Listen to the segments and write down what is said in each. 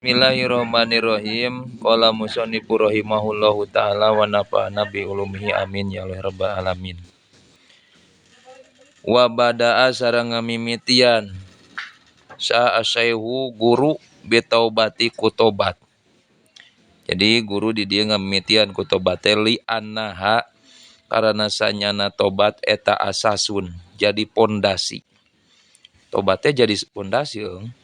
Bismillahirrahmanirrahim. Qala musannifu rahimahullahu taala wa nafa'ana bi ulumihi amin ya Allah rabbal alamin. Wa bada'a sareng ngamimitian sa asaihu guru bitaubati ku tobat. Jadi guru di dieu ngamimitian ku tobat teh li annaha karana sanyana tobat eta asasun jadi pondasi. Tobat teh jadi pondasi eung.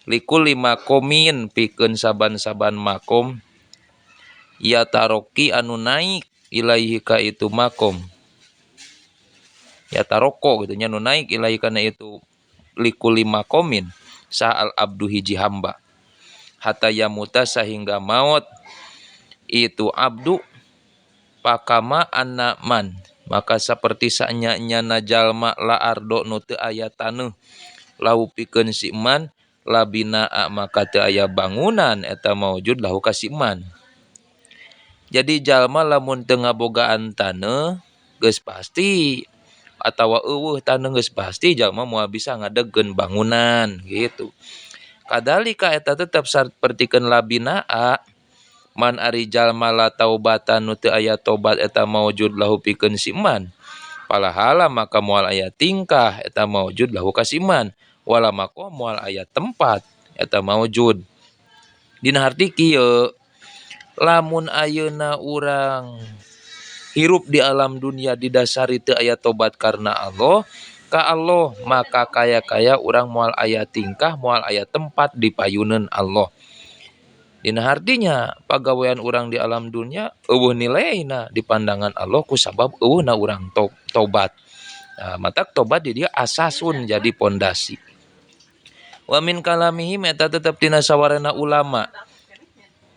Likulli maqomin pikeun saban-saban makom yataroki anu naik ilaihi ka itu makom yataroko gitu nya nu naik ilaihi kana itu likulli maqomin sa'al abdu hiji hamba hatta yamuta sahingga maut itu abdu pakama annaman maka saperti sanya-nyana jalma la ardo nu teu aya taneuh lahu pikeun si man labinaa maka teu aya bangunan eta maujud lahu ka si man. Jadi jalma lamun teu ngabogaan taneuh geus pasti atawa eueuh taneuh geus pasti jalma moal bisa ngadegkeun bangunan gitu. Kadalika eta tetep sapertikeun labinaa man ari jalma la taubatan nu teu aya tobat eta maujud lahu pikeun si man. Palahala maka moal aya tingkah eta maujud lahu ka si man. Wala maqam moal aya tempat eta maujud. Dina harti kieu lamun ayeuna urang hirup di alam dunia didasari teu aya tobat karena Allah ka Allah maka kaya-kaya urang moal aya tingkah moal aya tempat di payuneun Allah. Dina hartinya pagawean urang di alam dunia eueuh nilaina di pandangan Allah kusabab eueuhna urang tobat. Nah, matak tobat di dieu asasun jadi pondasi. Wa min kalamihim eta tetep tina sawarana ulama.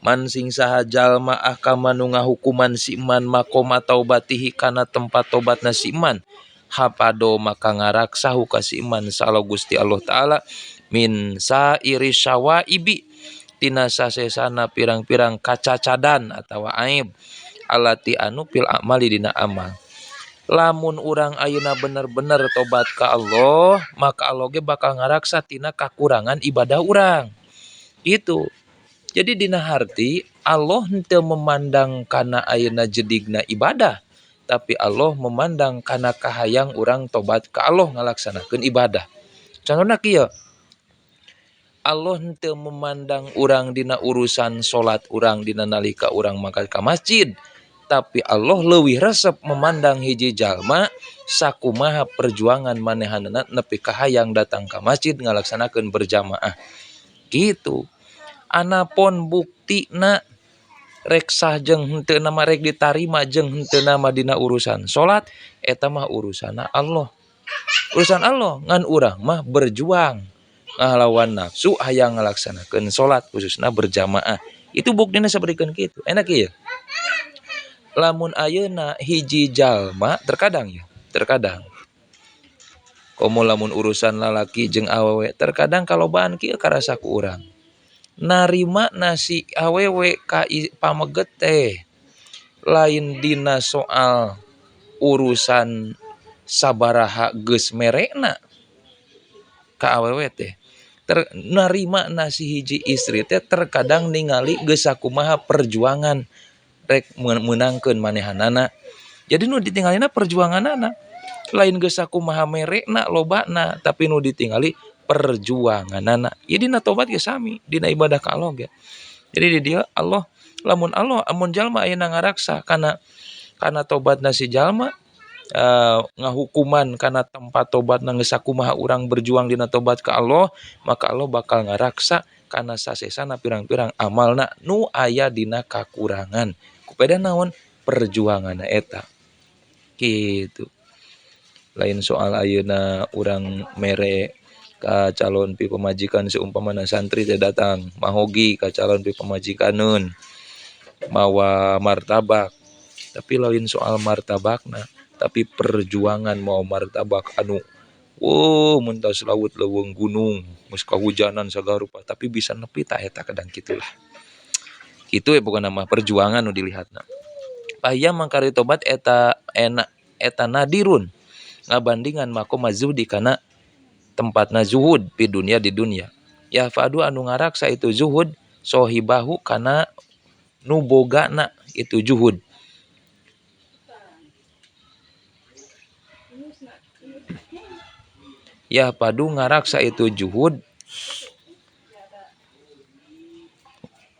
Man sing saha jalma ahkama nu ngahukuman si man maqama taubatihi kana tempat tobatna si man. Hafado maka ngaraksahu ka si man salah Gusti Allah Ta'ala min sairi syawaibi tina sasesana pirang-pirang kacacadan atawa aib alati anu fil amali dina amal. Lamun urang ayeuna bener-bener tobat ka Allah, maka Allah ge bakal ngaraksa tina kakurangan ibadah urang. Gitu. Jadi dina harti Allah henteu memandang kana ayeuna jedigna ibadah, tapi Allah memandang kana kahayang urang tobat ka Allah ngalaksanakeun ibadah. Contohna kieu. Allah henteu memandang urang dina urusan salat urang dina nalika urang mangkat ka masjid, tapi Allah leuwih resep memandang hiji jalma sakumaha perjuangan manehanana nepi ka hayang datang ka masjid ngalaksanakeun berjamaah. Gitu. Anapun buktina rek sah jeung henteu nama rek ditarima jeung henteu nama dina urusan salat eta mah urusanna Allah. Urusan Allah ngan urang mah berjuang ngalawan nafsu hayang ngalaksanakeun salat khususna berjamaah. Itu buktina sapertikeun kitu. Enak ieu. Lamun ayeuna hiji jalma terkadang ya, terkadang komo lamun urusan lalaki jeung awewe terkadang kalobaan kieu karasa ku urang. Narima nasi awewe ka pameget teh lain dina soal urusan sabaraha geus merekna ka awewe teh. Narima nasi hiji istri teh terkadang ningali geus sakumaha perjuangan rek meunangkeun manehanana. Jadi nu ditinggalina perjuanganana. Lain geus sakumaha merekna lobana, tapi nu ditinggali perjuanganana. Ieu dina tobat ge sami, dina ibadah ka Allah ge. Jadi di dieu Allah lamun Allah amun jalma ayeuna ngaraksa kana kana tobatna si jalma ngahukuman kana tempat tobatna geus sakumaha urang berjuang dina tobat ka Allah, maka Allah bakal ngaraksa kana sasesana pirang-pirang amalna nu aya dina kakurangan. Kupeda naon perjuanganna eta. Gitu. Lain soal ayeuna urang mere ka calon pi pamajikan seumpamana santri teh datang mahogi ka calon pi pamajikaneun mawa martabak. Tapi lain soal martabakna, tapi perjuangan mau martabak anu wow mentas laut leuweung gunung geus kahujanan sagala rupa tapi bisa nepi tah eta kadang kitulah. Kitu ya pokona mah perjuangan nu dilihatna. Pahia mangkari tobat eta enak eta nadirun ngabandingan maqam zuhdi kana tempatna zuhud di dunia di dunia. Ya fadu anu ngaraksa itu zuhud sohibahu kana nu bogana itu juhud. Ya padu ngaraksa itu juhud,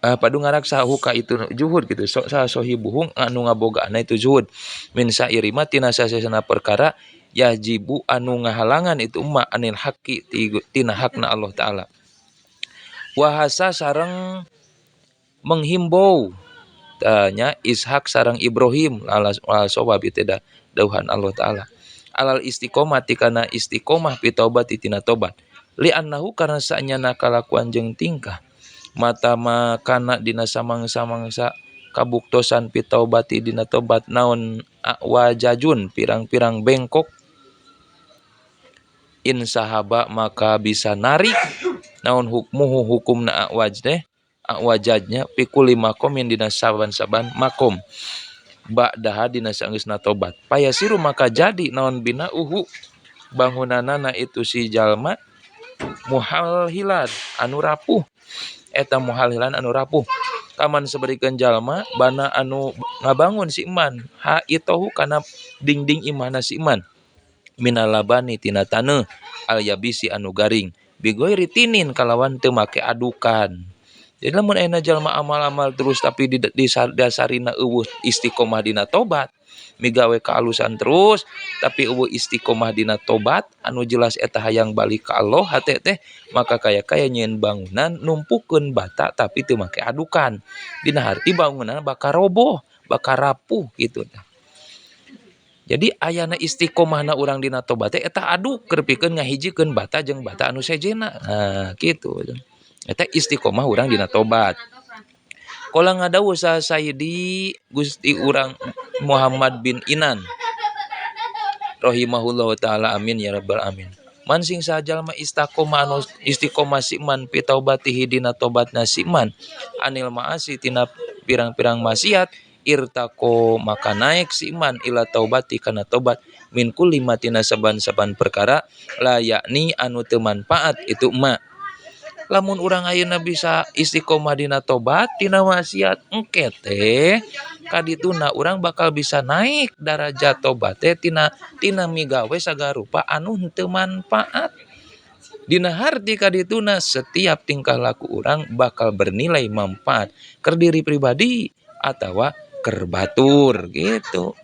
padu ngaraksa huka itu juhud gitu. So, sohibuhung anu ngabogaana itu juhud min sairima tina sasesana perkara yajibu anu ngahalangan itu umma anil haqi tina hakna Allah Ta'ala. Wahasa sareng menghimbau tanya Ishak sareng Ibrahim ala sawab itu da dauhan Allah Ta'ala alal istiqomah tikana istiqomah fi taubati tina tobat li annahu karena saenyana kalakuan jeung tingkah mata makana dina samangsa-mangsa kabuktosan fi taubati dina tobat naon wajajun pirang-pirang bengkok in sahaba maka bisa narik naon hukmuhu hukumna awaj teh awajajnya pikuli makom yang dina saban-saban makom ba'daha dina saenggeusna tobat payasiru maka jadi naon bina uhu bangunanana itu si jalma muhalhilan anu rapuh eta muhalhilan anu rapuh kaman sabarikeun jalma bana anu ngabangun si iman ha itohu kana dingding imahna si iman minalabani tina taneuh al yabisi anu garing bigoiri tinin kalawan teu make adukan. Jadi lamun ayeuna jalma amal-amal terus tapi di dasarina eueuh istiqomah dina tobat, migawe kaalusan terus tapi eueuh istiqomah dina tobat anu jelas eta hayang balik ka Allah hate teh maka kaya-kaya nyieun bangunan numpukeun bata tapi teu make adukan. Dina harti bangunan bakal roboh, bakal rapuh gitu. Jadi ayana istiqomahna urang dina tobat teh eta aduk keur pikeun ngahijikeun bata jeung bata anu sejena. Nah, kitu. Eta istiqomah urang dina tobat. Kala ngadawuh sa Sayyidi Gusti urang Muhammad bin Inan rahimahullahu taala amin ya rabbal amin. Man sing sajalma istiqomah anu istiqomah si man fi taubatihi dina tobatna si man anil maasi tina pirang-pirang maksiat irtaqo maka naik si man ila taubati kana tobat min kulli ma tina saban-saban perkara la yakni anu teu manfaat itu ma. Lamun urang ayeuna bisa istiqomah dina tobat tina maksiat engke teh kadituna urang bakal bisa naik darajat tobat teh tina tina migawe sagarupa anu henteu manfaat. Dina harti kadituna setiap tingkah laku urang bakal bernilai manfaat keur diri pribadi atawa keur batur gitu.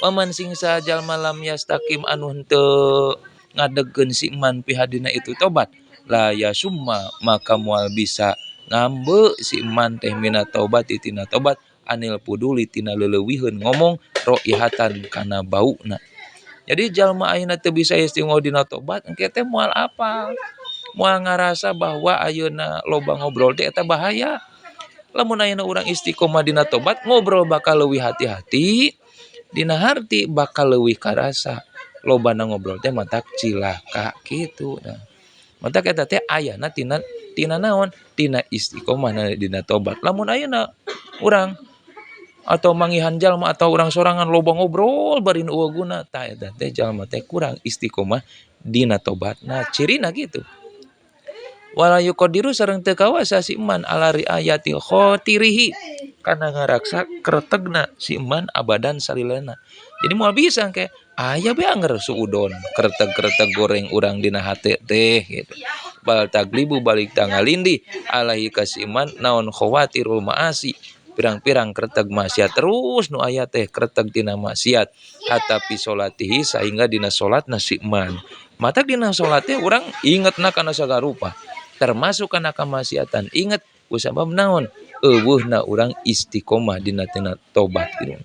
Paman sing sajalma lam yastakim anu henteu ngadegkeun si iman pihadina itu tobat la ya summa maka moal bisa ngambe si iman teh mina taubat tina tobat anil puduli tina leuweuhiheun ngomong roihatan kana bauna. Jadi jalma ayeuna teu bisa istiqomah dina tobat engke teh moal apal, moal ngarasa bahwa ayeuna loba ngobrol teh eta bahaya. Lamun ayeuna urang istiqomah dina tobat ngobrol bakal leuwih hati-hati, dina harti bakal leuwih karasa lobana ngobrol teh matak cilaka kitu. Nah, matak eta teh ayana tina tina naon tina istiqomah dina tobat. Lamun ayeuna urang atau mangihan jalma atau urang sorangan loba ngobrol bari nu eueuh guna tah eta teh jalma teh kurang istiqomah dina tobatna, cirina gitu. Wala yuqadiru sareng teu kawasa si iman ala riayati khatirihi kana ngaraksa kretegna si iman abadan salilana. Jadi moal bisa engke aya be anger suudon kreteg-kreteg goreng urang dina hate teh gitu. Bal taglibu balik tangalindi alaihi kasiman naon khawatirul maasi pirang-pirang kreteg maksiat terus nu aya teh kreteg tina maksiat hatta fi solatihi sehingga dina salatna si iman. Mata dina salat teh urang ingetna kana sagarupa termasuk kana kamaksiatan inget kusabab naon eueuhna urang istiqomah dina tina tobat gitu.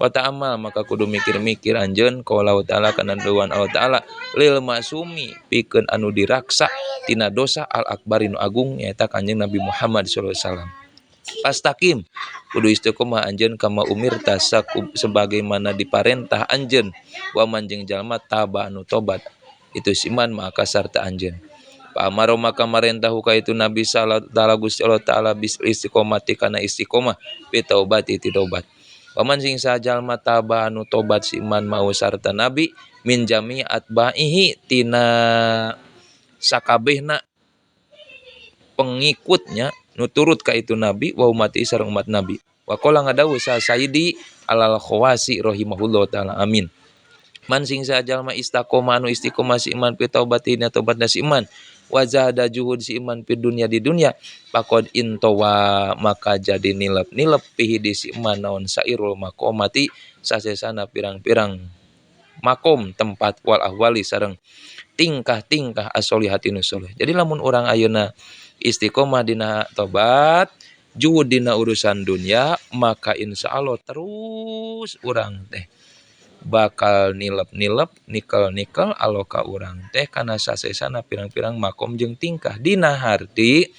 Wa ta'amal maka kudu mikir-mikir anjeun qala ta'ala kana dawuhan Allah Ta'ala lil masumi pikeun anu diraksa tina dosa al akbari nu agung nyaeta Kanjeng Nabi Muhammad sallallahu alaihi wasallam. Fastaqim kudu istiqomah anjeun kama umirta sebagaimana diparentah anjeun wa man jeung jalma taba anu tobat itu siman maka sarta anjeun. Fa amaro maka marentah ka itu Nabi sallallahu alaihi Gusti Allah Ta'ala bis istiqomati kana istiqomah bi taubati ti tobat. Paman sing sajalma taba anu tobat si iman mau sarta nabi min jami atbaihi tina sakabehna pengikutnya Nu turut ka itu nabi wa ummati sareng umat nabi. Wa qala ngadawuh sa Sayyidi alal Khawasi rahimahullah taala amin. Man sing saha jalma istaqoma anu istiqomah si iman fi taubati dina tobatna si iman wa zahada juhud si iman fi dunya di dunya faqad intawa maka jadi nilep-nilep fihi di si iman naon sairul maqamati sasesana pirang-pirang makom tempat wal ahwali sareng tingkah-tingkah as-solihati nu soleh. Jadi lamun urang ayeuna istiqomah dina tobat, juhud dina urusan dunya, maka insya Allah terus urang teh bakal nilep-nilep, nikel-nikel aloka urang teh kana sasesana pirang-pirang makom jeung tingkah. Dina harti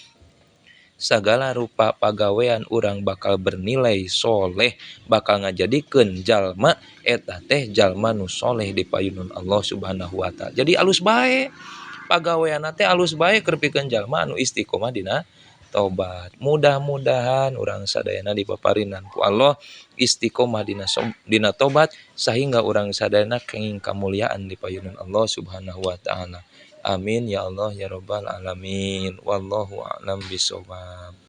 sagala rupa pagawean urang bakal bernilai soleh, bakal ngajadikeun jalma eta teh jalma nu soleh di payunun Allah Subhanahu wa taala. Jadi alus bae pagawean teh, alus bae keur pikeun jalma anu istiqomah dina tobat. Mudah-mudahan urang sadayana dipaparinan ku Allah istiqomah dina tobat sehingga urang sadayana kenging kamuliaan di payunan Allah Subhanahu wa taala. Amin ya Allah ya rabbal alamin. Wallahu a'lam bishawab.